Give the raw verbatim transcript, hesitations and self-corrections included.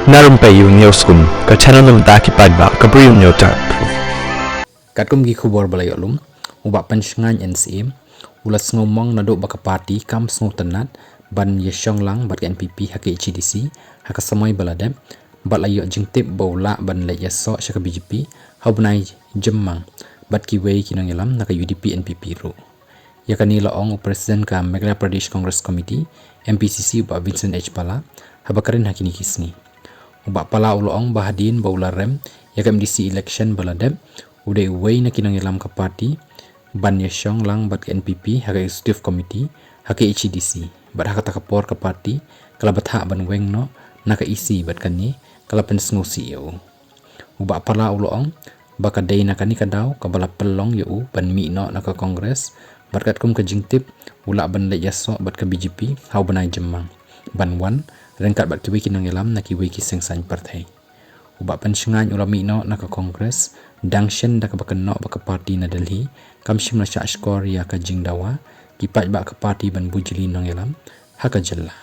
Na Rympei U News Kum, ka channel na bynta ki paidbah ka Bri U News Tap. Katkum ki khubor ba la ïoh lum, u Bah Penshngaiñ N C A u la sngewmong naduh ba ka party kam sngewtynnat ban ïashong lang bad ka N P P ha ka H A D C ha ka samoi ba la dep, bad la ïoh jingtip ba u lah ban leit ïasoh sha ka B J P ha u bnai Jymmang bad kiwei ki nongïalam na ka U D P N P P ruh. Ïa kane la ong u President ka Meghalaya Pradesh Congress Committee, M P C C, u Bah Vincent H Pala, haba kren ha kine ki sngi. U Bah Pala u la ong ba hadien ba u la rem ïa ka M D C election ba la dep, u dei uwei na ki nongïalam ka party ban ïashong lang bad ka N P P ha ka Executive Committee ha ka H A D C, bad ha kata ka por ka party ka la bthah ban weng noh na ka E C bad kane ka la pynsngewsih ïa u. U Bah Pala u la ong ba ka dei na kane ka daw kaba la pynlong ïa u ban mih noh na ka Congress, bad katkum ka jingtip u lah ban leit ïasoh bad ka B J P ha u bnai Jymmang ban wan ryngkat bad kiwei ki nongïalam na kiwei ki seng saiñ pyrthei. U Bah Penshngaiñ u la mih noh na ka Congress dang shen da kaba kynnoh ba ka party na Delhi kam shym la shah shkor ïa ka jingdawa ki paidbah ka party ban bujli nongïalam ha ka jylla.